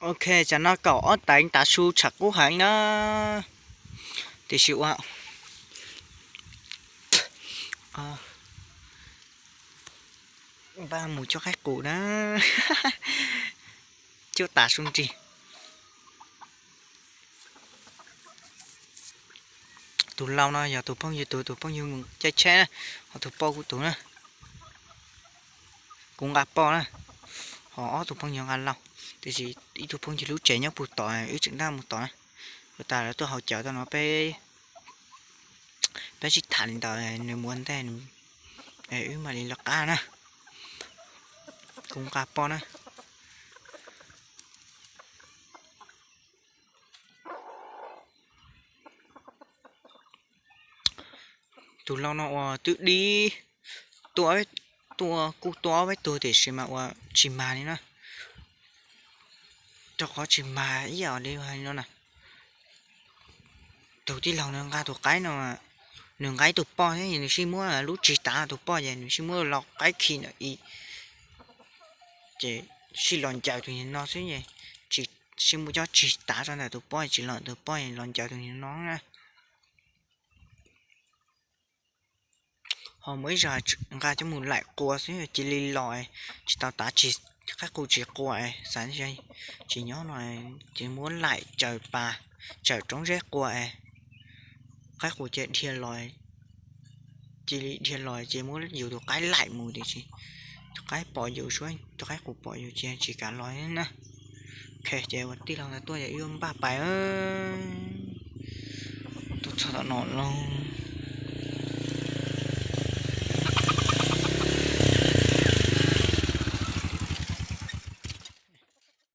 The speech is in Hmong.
Ok, tsam no kaum ob teev tav su tsham qub heev na, tiam sis ua npaj mus cuab qaib qus na, cuab tav su nrig. Tus lau no yog tus phooj ywg, tus tus phooj ywg mus caij tsheb na, ho tus poj kuv tus na, kuv nqa poj na, ho ob tug phooj ywg nqa lau, tiam sis ib tug phooj ywg lub tsev nyob puag tod, wb tseem tab mus tod na. Yuav tas lawv tuaj haus cawv tau no peb, peb sib tham li ntawd, nws mus ua ntej, wb mam li lawv qab na. Kuv nqa poj na. Tus lau no uas twb dib, tua, tua kuj tua ob peb tug tiam sis mas ua tsis mag li na. Rau qhov tsis mag ib yam li no na. Tus tij laug nws nqa tus qaib no, nws nqa ib tug poj thiab nws sib muab lub tsis tav tus poj ces nws sib muab lau qaib khi ntawm i, ces sib los ncaws tus niag no xwb, tsis, sib muab cov tsis tav rau ntawm tus poj, tsis los tus poj los ncaws tus niag no na. Ho muaj ib zaug nqa coj mus laim qua xwb cia li los, tsis tau tav, tsis, qaib qus tsis qua, xav tsis nyob no ces muab laim tsaws pas, tsaws roob zeb qua, qaib qus cia dhia los, cia li dhia los ces muab yus tus qaib laim mus tiam sis tus qaib pom yus suab, tus qaib qus pom yus ces tsis kam los na. Ok, ces ua tij laug ntawd tuaj ces wb yuav npaj pais, tuaj txog tom no lauj.